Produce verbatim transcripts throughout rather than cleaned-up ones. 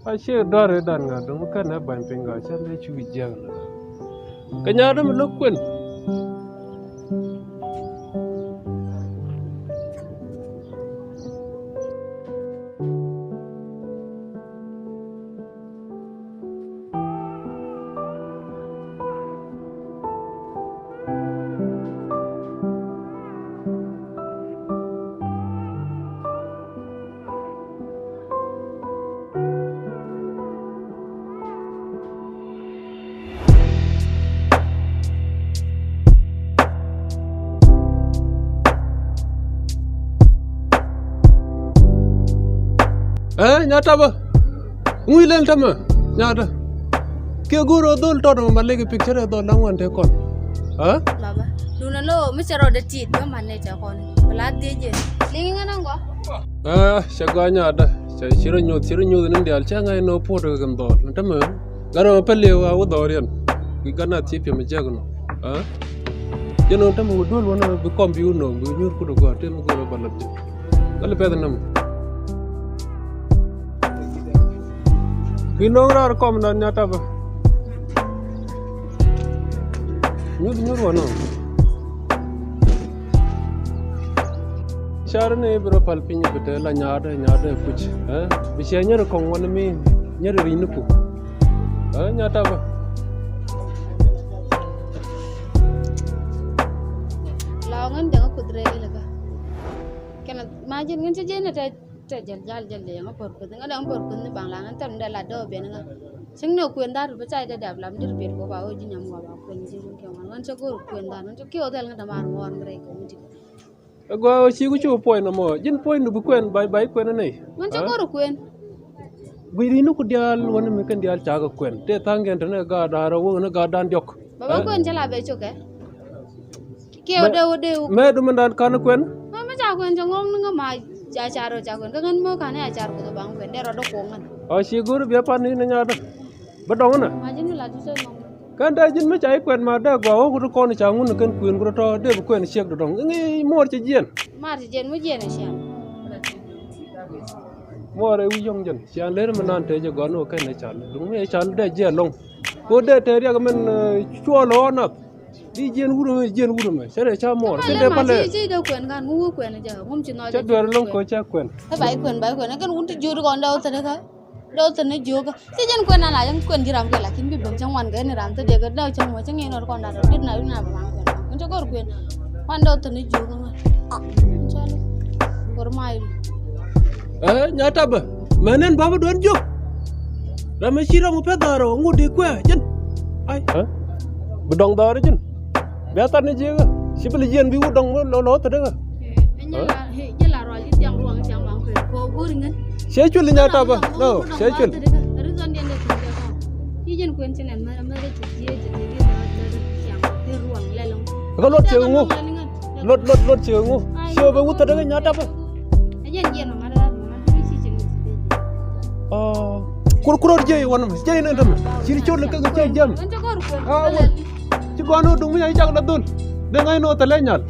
A ciɛ dɔ̱r i̱ dan ŋa̱ dɔ̱ŋ kɛn ɛ ba̱ny piny ŋa̱ cä lɛ cu jiäk lɛ. Kɛ nya̱a̱ dämi lo̱k kuën. Ɛ nya̱ tapä. Ŋuc lɛl tämɛ nya̱ tapä. Kiɛ go̱o̱r ɛ dhol tɔt ɛmɔ ma lek picture ɛ dhol da̱ŋ wan te kɔn. Ɛ? Baba, duundɛ lo̱o̱ mi cɛ rɔɔdɛ ti̱i̱t bä man nɛ cɛ kɔn. Bɛ la dhiec jɛ. Liŋ ŋän ɛn gɔaa. Ɛ cɛ gɔaa nya̱a̱dä. Cɛ ci rɔ nyoth, ci rɔ nyoth ni diaal cä ŋa̱c nɔ puɔ̱t kɛ kɛn dhɔɔl. Ni tämɛ gat ɛmɔ pä liw a wä dhɔɔriɛn. Wi̱c gat na thiec piɛm jɛk nɔ. Ɛ? Jɛn nɔ tämɛ wä duel wä nɔ bi kɔm bi wä nɔ bi nyuur kut ɛ gɔaa tëë mi go̱o̱r ɛ bä lät jɛ. Gat lɛ pɛth nɛmɔ. Bi no̱o̱ŋ raar kɔm nɔ nya̱ tapä. Nyuth nyuth wä nɔ. Car ni bi rɔ pal piny bi te la nyaatdä nyaatdä kuc. Ɛ? Bi ciɛ nyɛr kɔŋ wä ni mi nyɛr ri̱c ni ku. Ɛ nya̱ tapä. La ŋän jaŋä kuth rɛy lɛ bä. Kɛnɛ ma ji̱n ŋän ci ji̱n ni te. Te jäl jäl jäl jɛ yɛn ŋä pär kueth ŋä dee ŋä pär kueth ni baŋ la ŋä tɛm dee la dee wä ben ŋä. Cäŋ ni wä kuën dhar bi ca jɛ dɛp lam dir biet kɔ ba wä ji̱ nyam wä ba kuën ji̱ wun kɛ wan ŋän cä go̱r kuën dhar ŋän cä kiɛ wä dhɛl ŋä dämaar ŋuɔr mi rɛy kɛ mi ti. Ɛ gɔaa wä ci ku ci wä puɔ̱ny nɔmɔ ji̱n puɔ̱ny du bi kuɛn ba ba i̱ kuɛn ni nɛy. Ŋän cä go̱r kuën. Guic ri̱n ni ku diaal wä ni mi kɛn diaal ca kɛ kuɛn tëë tha̱a̱ŋ kɛn te ni kɛ gaat da̱a̱r wä ni gaat da̱a̱n diɔ̱k. Ba ba kuɛn cä la bɛ cok kɛ. Kiɛ wä dee wä dee wä. Mɛ du mɛn dan kan kuɛn. Mɛ mɛ ca kuɛn ca ŋɔŋ ni ŋä ma ca car wä ca kuɛn kä ŋän mɛ kan ya car kuɛn baŋ kuɛn dee rɔ dee kuɔŋ ŋän. A ci go̱r bia pan ni ni nyaatdä. Bä dɔŋ nä. Ma ji̱n mi la ducä ŋɔŋ. Kɛn dee ji̱n mi ca i̱ kuɛn ma dee gɔaa wä ku ti kɔn ca ŋun kɛn kuɛn ku rɔ tɔ dee bi kuɛn ciek dɔ̱dɔ̱ŋ iŋi muɔɔr cɛ jiɛn. Mar cɛ jiɛn mi jiɛn ɛ ciɛn. Muɔɔr ɛ wi̱c yɔ̱ŋ jɛn cian ler mi nan te jɛ gɔaa ni wä kɛn ɛ cal duŋ mi ɛ cal dee jiɛn lɔŋ. Ko dee te riɛk min cuɔl ɣɔn nath. Di jiɛn wurumɛ jiɛn wurumɛ cɛ dee ca muɔɔr cɛ dee palɛ. Ci dee kuɛn kan ŋu wä kuɛn jɛ ŋum ci nɔ. Cɛ duɛr loŋ ko cɛ kuɛn. Ɛ ba i̱ kuɛn ba i̱ kuɛn ɛ kɛn wun ti jiöt kɔn dee wä thɛt kä dee wä thɛt ni jiökä. Ci jɛn kuɛn an la jɛn kuɛn ji̱ ram kɛ lakin bi ben cäŋ wan kɛ ni ram thädiɛ kɛ dee cäŋ wä cäŋ in rɔt kɔn dat rɔ dit na win na ba ram kuɛn wan cɛ gɔr kuɛn. Wan dee wä thɛt ni jiökä ŋä. Cɔl gɔr ma i̱. Ɛ nya tabä mɛ nen bapä duɔ̱n jiök. Ram mi ci ram mi pɛth dhɔaarä ŋut di kuɛ jin. Ai. Bi dɔŋ dhɔaarä jin. Bia thar ni jiäkä ci bi li jiɛn bi wut dɔŋ mi lɔ lɔ thädäkä. Ciɛ cuil inya tapa no ciɛ cuil. Kä luɔt ciɛ ŋu. Luɔt luɔt luɔt ciɛ ŋu. Ciɛ bɛ wut thädäkä inya tapa. Kur kurot jiɛc wanɛ mɛ jiɛc ni dämɛ ci di cot ni kek jiɛc jiɛm. Ci gɔaa ni wä duŋ mi ca ci cak la dhol dee ŋa̱c ni wä thɛlɛ nyal.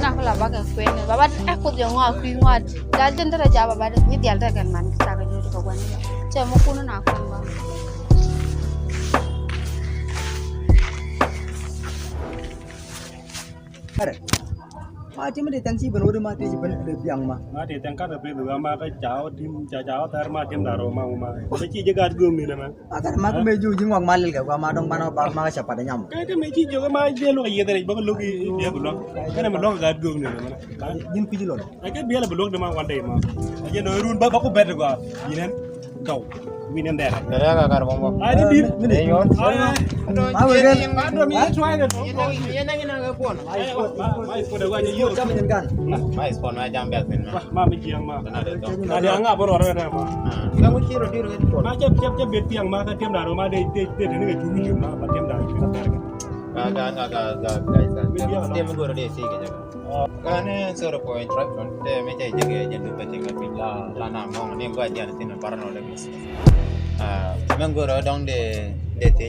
Nak la bakɛ kuɛn ni baba ɛ kuth yɛ ŋɔak kui̱ ŋɔak gal jɛn te rɛ ca baba ni dial te kɛn man ki cak ni wä ti kɛ gua̱n ni cɛ mɛ kun na kuɛn baba. Kare. Ma ti mi ti tɛŋ ci ben wä di ma ti ci ben kile biaŋ ma. Ma ti tɛŋ kare bi bi ma ka ca wä tim ca ca wä thar ma tim da ro ma ma. Ti ci je gat gum ni le ma. A kare ma ki me ju ji ŋuak ma lil kɛ gua ma dɔŋ ban ba ma ka ca pat nyam. Kɛ kɛ me ci jo ma je lo ye dere ba lo ki ye bu lo. Kɛ ne me lo gat gum ni le ma. Jin ku ji lo. Ɛ kɛ biɛl bi luɔk di ma wan dee ma. Ɛ jɛ nɔ run ba ba ku bɛt gua. Yinen. Gaw. Win in there. Kɛ ya ka kar bɔmbɔ. Ai di di. Ɛ yɔn. Ma wek gɛl. Ma dɔm yi try de. Yɛn na yɛn na kɛ kuɔn. Ma ispɔn de wa jɛ yɔ. Jam in gan. Ma ispɔn ma jam bɛt in ma. Ma mi jiang ma. Na de ŋa boro re ma. Ka mu ci ro di ro kuɔn. Ma jɛ jɛ jɛ bet piang ma ka tiam da ro ma de de de ne tu mi ma ba tiam da. Ka ka ka ka ka. Tiam go ro de si ke. Kɛn ni sorry for interruption. Tɛ mi cɛ jɛ kɛ jɛ dup bɛ ti kɛ piny la la na mɔŋ ni gua jɛ ni thin bar nɔ lɛ mi. Mɛ goro dɔŋ de de ti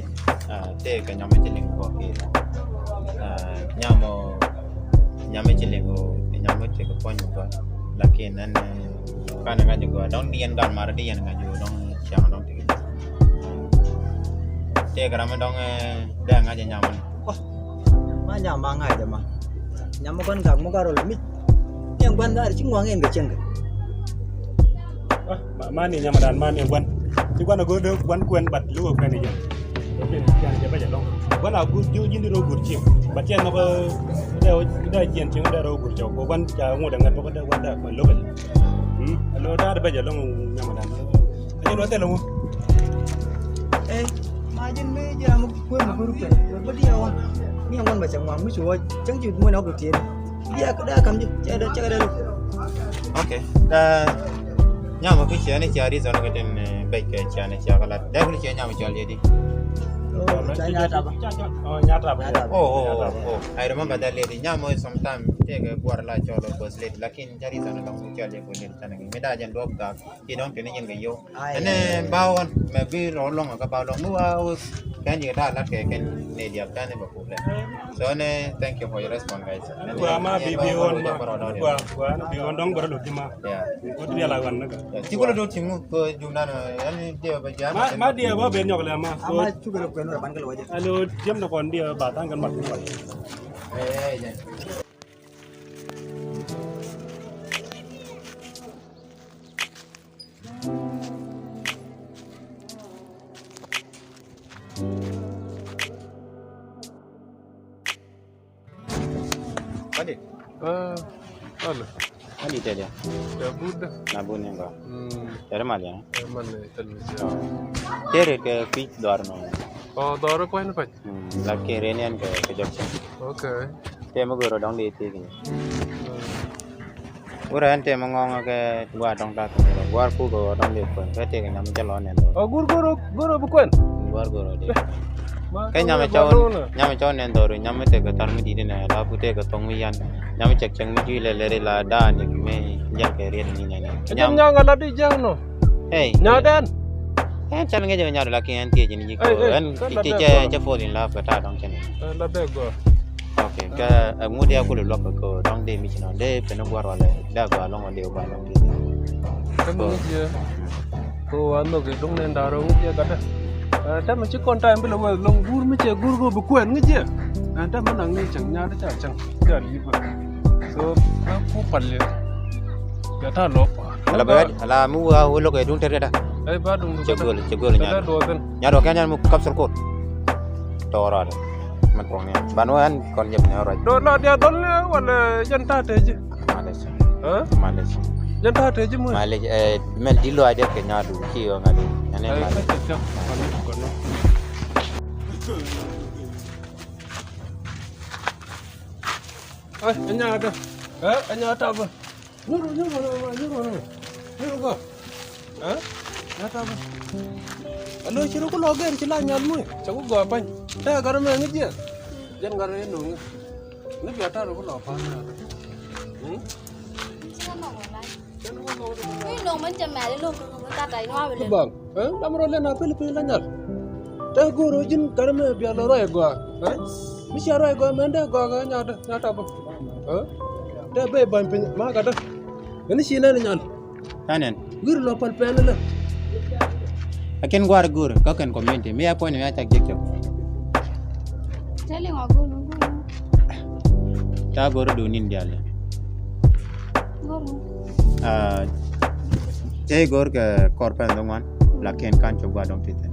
tɛ kɛ nyam mi ci liŋ kɔ ki. Nyam o nyam mi ci liŋ o nyam mi ci kɛ pɔny kɔ. Lakin ɛn, eh, kanɛ ŋa̱c gɔaa dɔ̱ŋ diɛn gat mar diɛn ŋa̱c dɔ̱ŋ ciaŋ dɔ̱ŋ ti. Tëëkɛ ram mi dɔ̱ŋ, eh, dee ŋa̱c nyam ni. Wah, ma nyam ma ŋa̱c ma. Nyam ma gua̱n gak ma gua̱n rol mi. Ni ɛn gua̱n dhar ci ŋuaŋ ɛn kɛ cieŋ kɛ. Ah, ma, ma ni nyam dan ma ni gua̱n. Ci gua̱n a go̱o̱r dee gua̱n kuɛn bat luk a kuɛn i̱ jɛ. Gua̱n a gur ji̱ ji̱n di rɔ gur cieŋ. Bat cieŋ nɔk dee, dee jiɛn cieŋ dee rɔ gur cɔk. Gua̱n ca ŋut a ŋɛt bä dee gua̱n dee kuɛn luk a jɛ. Hmm? A lo da̱a̱r bɛ jɛ lɔŋ nyam dan. A jɛ lo thil ŋu. Eh, ma ji̱n mi ji̱ ram mi kuɛn mi gur kuɛn. Bä diɛ wan. Mi a ŋuan ba cɛ ŋuan mi ci wä cäŋ ci muɔ̱n a gur tiɛn. Diɛ kɛ dee kam ji̱ cɛ dee cɛ kɛ dee luk. Okay. Dee nyam a ki ciɛ ni ciɛ reason kɛ tin, eh, bɛc kɛ ciɛ ni ciɛ kɛ lat. Dee kuli ciɛ nyam a cɔl yɛ di. Oh, ca nyataba. Oh, nyataba. Oh, oh, oh, oh. I remember that lady. Nyam a sometime tëëkɛ guar la cɔl a boss lady. Lakin ca reason dɔŋ cɔl yɛ boss lady ca ni mi da jɛn duɔp gak. Ci dɔ̱ŋ tini nyin kɛ yio̱w. Ai, ɛn, ai, ba ɣɔn mɛ bi rɔ lɔŋ kä ba lɔŋ mi wa wä kɛn yik da̱a̱ lat kɛ kɛn ni dial kɛn ni bɛ kup lɛ. So ɛn, thank you for your response, guys. Ɛn gua ma bi bi ɣɔn ma gua gua bi ɣɔn dɔ̱ŋ bɛ rɔ luk ti ma. Yeah. Ko ti dial a ɣɔn ni ka. Ci kulɛ dot ci ŋu ko jum nan ɛn diɛ bɛ jam. Ma ma diɛ bä ben nyɔk lɛ ma. Ama cukɛ lɛ kuɛn wä ban kɛ lɛ wä jɛ. Alo tiɛm ni kɔn diɛ ba thaŋ kɛn mat. Ɛɛ jɛ. Adi. Ah, alo. Adi tɛdiɛ. Ya bud. Na bud ni ŋa. Hmm. Tɛri mal ya. Ya mal ni tɛri mal ya. Tɛri kɛ pi̱c dɔr nɔ. Oh, dɔr kɔn pany. Hmm. Lakin ren yan kɛ kɛ jɔk cɛ. Okay. Tɛmɛ goro dɔŋ di ti kɛ. Hmm. Wurɛ ɛn tëë mi ŋɔ̱ŋä kɛ gua̱a̱r dɔ̱ŋ ta̱a̱ kɛ gua̱a̱r kuk kɛ ɣöö dɔ̱ŋ dee kuɛn kɛ tëëkɛ nyam mi cä lɔ nɛn dhɔr. Ɔ guur go̱r ɔ, go̱r ɔ bi kuɛn. Gua̱a̱r go̱r ɔ dee. Kä nyam mi cɔw, nyam mi cɔw nɛn dhɔr nyam mi tëëkɛ thar mi di̱t inɛ la ku tëëkɛ thɔŋ mi yan. Nyam mi cɛk cɛk mi juic lɛ lɛri la da̱a̱n i̱ mi jɛn kɛ riet ni nɛn. Nyam nyam nyam ŋa la di jɛn nɔ. Hey. Nyam dɛn. Ɛn cɛn ŋäc ɛ nyam la kiɛn thiec ni ji̱ kɛ ɛn ti cɛ cɛ fall in love kɛ ta̱a̱ dɔ̱ŋ cɛn. La dee gɔaa. Okay, kɛ ɛ ŋut ya kulɛ luɔk kɛ dɔ̱ŋ dee mi ci nɔ dee pen gua̱r walɛ dee gɔaa lɔŋ dee gɔaa lɔŋ dee. Tɛmɛ ŋi̱c yɛ ko wa nhok yɛ duŋ nɛn da̱r ŋi̱c yɛ gatɛ. Tɛmɛ ci kɔn ta̱a̱ in bi lɛ wee lɔŋ guur mi cɛ guur ko bi kuɛn ŋi̱c yɛ. Ɛn tɛmɛ naŋ ni cäŋ nyaat ca cäŋ ca li̱i̱p. So ku pal yɛ. Yɛ ta̱a̱ lɔk. Ala bɛ ala mi wa wä lo̱k ɛ duŋ tɛr kɛ da. Ɛ ba duŋ. Cɛ göl cɛ göl nyaat. Nyat wa kɛ nyaat mi capsule kor. Tɔɔrɔ ala. Mɛ kɔŋ ni ban wä ɛn kɔn jɛ mi nɛ rɔc. Do la dia dɔl ni wala jɛn ta̱a̱ tɛ ji̱. Malɛc. Ɛ? Malɛc. Jɛn ta̱a̱ tɛ ji̱ mɔ. Malɛc ɛ mɛl di lɔac dɛ kɛ nyaat du ci yɔ ŋa̱t du. Ɛn ɛ malɛc. Ɛ ɛ nyaat dɛ. Ɛ ɛ nyaat ta̱a̱ bä. Nyuur nyuur nyuur nyuur nyuur nyuur gɔ. Ɛ? Ɛ ta̱a̱ bä. Alo ci ruk lɔ gɛr ci la nyal muc cɛ ku gɔaa pany. Tɛ gat mɛ ŋi̱ jiɛ. Jɛn gat rɛ no̱o̱ŋ ŋi̱. Ŋi̱ bia ta̱a̱ ruk lɔ pa̱a̱n na. Jɛn wä lɔ. Ŋi̱ no̱o̱ŋ mɛn cɛ mɛl ino̱o̱ŋ no̱o̱ŋ mɛn gat ay nuaar wä lɛ. Bam. Ɛ? Lam rɔ lɛ na pil pil la nyal. Tɛ go̱o̱r rɔ ji̱n gat mɛ bia lɔ rɔy gɔaa. Ɛ? Mi cia ruac gɔaa mɛn dee gɔaa kɛ nyaat dee nyaat tap bä. Ɛ? Dee ben ba̱ny piny ma gat dee. Ɣän ci nɛn nyal. Anɛn. Wi̱r lɔ pal pɛn lɛ. A kɛn gua̱a̱r go̱o̱r kä kɛn community mi a puɔ̱ny mi a cak jek cok. Tɛli ŋɔ go̱o̱r go̱o̱r. Ca go̱o̱r duun in diaal. Go̱o̱r. Aa, cɛ i̱ go̱o̱r kɛ kɔr pɛn dho̱ŋ wan lakin kan cɛ gua̱a̱r dɔ̱ŋ ti thi̱n.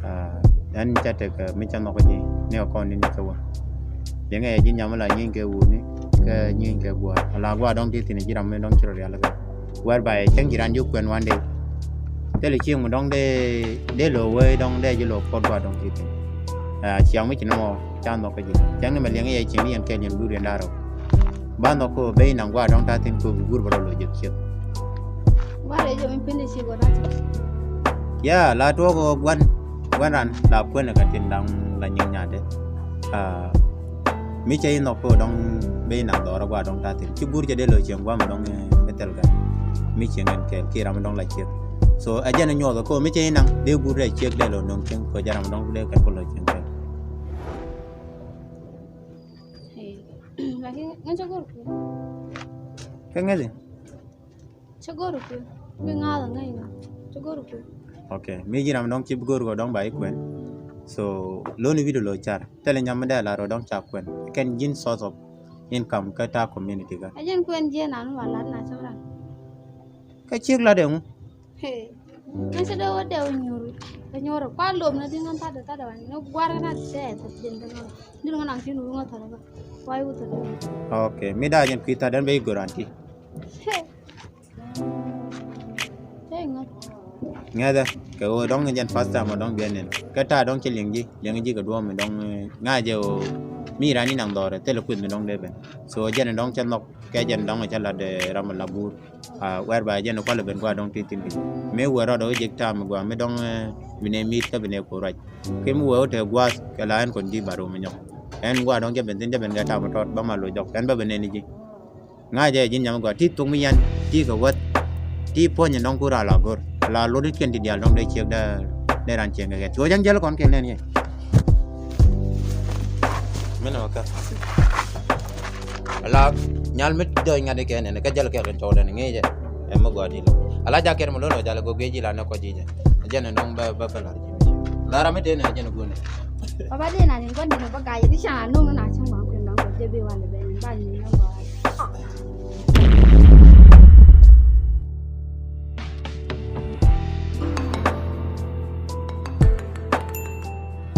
Aa, ɛn cɛ tek mi cɛ nhɔk ji̱ ni ɛ kɔn ni ni cɛ wä. Liŋɛ yɛ ji̱ nyam la nyieny kɛ wuni kɛ nyieny kɛ gua̱a̱r ala gua̱a̱r dɔ̱ŋ ti thi̱n ji̱ ram mi dɔ̱ŋ ci rɔ rial kɛ. Whereby cäŋ ji̱ ran ji̱ kuɛn wan dee. Thilɛ cieŋ mi dɔ̱ŋ dee dee lo̱o̱ wee dɔ̱ŋ dee ji̱ lo̱o̱ puɔt gua̱a̱r dɔ̱ŋ ti thi̱n. Aa, ciaŋ mi ci ni mɔ. Ca nhɔk kä ji̱ cäŋ ni mɛ liɛŋ yɛ cieŋ ni yɛn kɛɛl yɛn gur yɛn da̱r rɔ. Ba nhɔk kä ben naŋ gua̱a̱r dɔ̱ŋ ta̱a̱ thi̱n kä bi gur bä rɔ lo̱c jɛ ciek. Gua̱a̱r yɛ jɛ mi pin de ciek wä ta̱a̱ thi̱n. Ya la tuɔɔk kä gua̱n gua̱n ran la kuɛn kä tin da̱ŋ la nyiŋ nya̱a̱ dee. Aa, mi cɛ inɔ ko dɔŋ ben naŋ dhɔrɔ gua dɔŋ ta̱a̱ thi̱n ci gur cɛ dee lo̱c cieŋ gua̱a̱r mi dɔŋ mi thil kɛ mi cieŋ ɛn kɛɛl kiɛ ram mi dɔŋ la ciek. So ɛ jɛn inyuɔth ko mi cɛ inaŋ dee gur dee ciek dee lo̱c dɔŋ cieŋ ko jɛ ram mi dɔŋ dee kɛn ko lo̱c cieŋ kɛɛl. Ɛ ŋäthi. Cä go̱r kuën. Bi ŋa̱th a ŋäc ŋa̱th. Cä go̱r kuën. Ok. Mi ji̱n ram dɔ̱ŋ ci bi go̱r kɔ dɔ̱ŋ ba i̱ kuën. So, loni video lo car. Thilɛ nyam mi dee lar ɔ dɔ̱ŋ ca kuën. Kɛn ji̱n source of income kä ta̱a̱ community kä. Ɛ ji̱n kuën jiɛn an wa lat na cäŋ ran. Kä ciek lat ɛŋu? Hey. Ŋäc cä dee wä dee wä nyuur. Wä nyuur. Kua lom na di̱n ŋän thadɛ thadɛ wa ni guar ŋän a tɛɛ thadɛ di̱n dee ŋän. Di̱n ŋän a tin wä ŋä thadɛ ba. Wa i̱ wä thadɛ. Ok. Mi daa ji̱n kui̱ thadɛ ben i̱ go̱r an ti. Hey. Ŋäthä kɛ ɣöö dɔ̱ŋ jɛn first time ɔ dɔ̱ŋ biɛn nɛn kä ta̱a̱ dɔ̱ŋ cä liŋ ji̱ liŋ ji̱ kɛ duɔ̱ɔ̱m mi dɔ̱ŋ ŋa̱cɛ ɣöö mi ran ni naŋ dhɔrɛ thilɛ kueth mi dɔ̱ŋ dee ben. So jɛn dɔ̱ŋ cä nhɔk kɛ jɛn dɔ̱ŋ cä lat ram la guur. Wɛr ba jɛn kualɛ ben gua dɔ̱ŋ ti thin ti mi wä rɔɔdɛ wä jek ta̱a̱ mi gua mi dɔ̱ŋ bi nɛ mi̱i̱t kä bi nɛ ko̱ ruac. Kɛ mi wä wä te gua̱a̱th kɛ la ɛn kɔn ji̱ ba rom mi nyɔk ɛn gua dɔ̱ŋ cä ben thin cä ben kɛ ta̱a̱ mi tɔt ba mal wä jɔk ɛn bä ben nɛn ji̱. Ŋa̱cɛ ji̱n nyam gɔaa ti thok mi yan ti kɛ wäth ti puɔ̱ny dɔ̱ŋ kur a la go̱r la lot i̱ kiɛn ti diaal dɔ̱ŋ dee ciek dee ran cieŋ kɛ kɛ cuɔ jɛn jäl kɔn kɛ nɛn yɛ. Min ɔ kä ala nyal mi dɔ̱c ŋa̱t ikɛ nɛn kä jäl kɛ kɛ cɔw dɛn ŋi̱i̱cɛ. Ɛm mi gɔaa ti lɔ ala jakiɛn mi lo̱n ɔ jal ɛ gɔk guiec ji̱ la nɛ kɔc ji̱ jɛ jɛn dɔ̱ŋ bä bä bä la̱r ji̱. La̱r ami tëë nɛ jɛn guun ɛ. Baba dee na ni gɔn dee ni bä ga̱a̱c di can a no̱ŋ ni na cäŋ ma.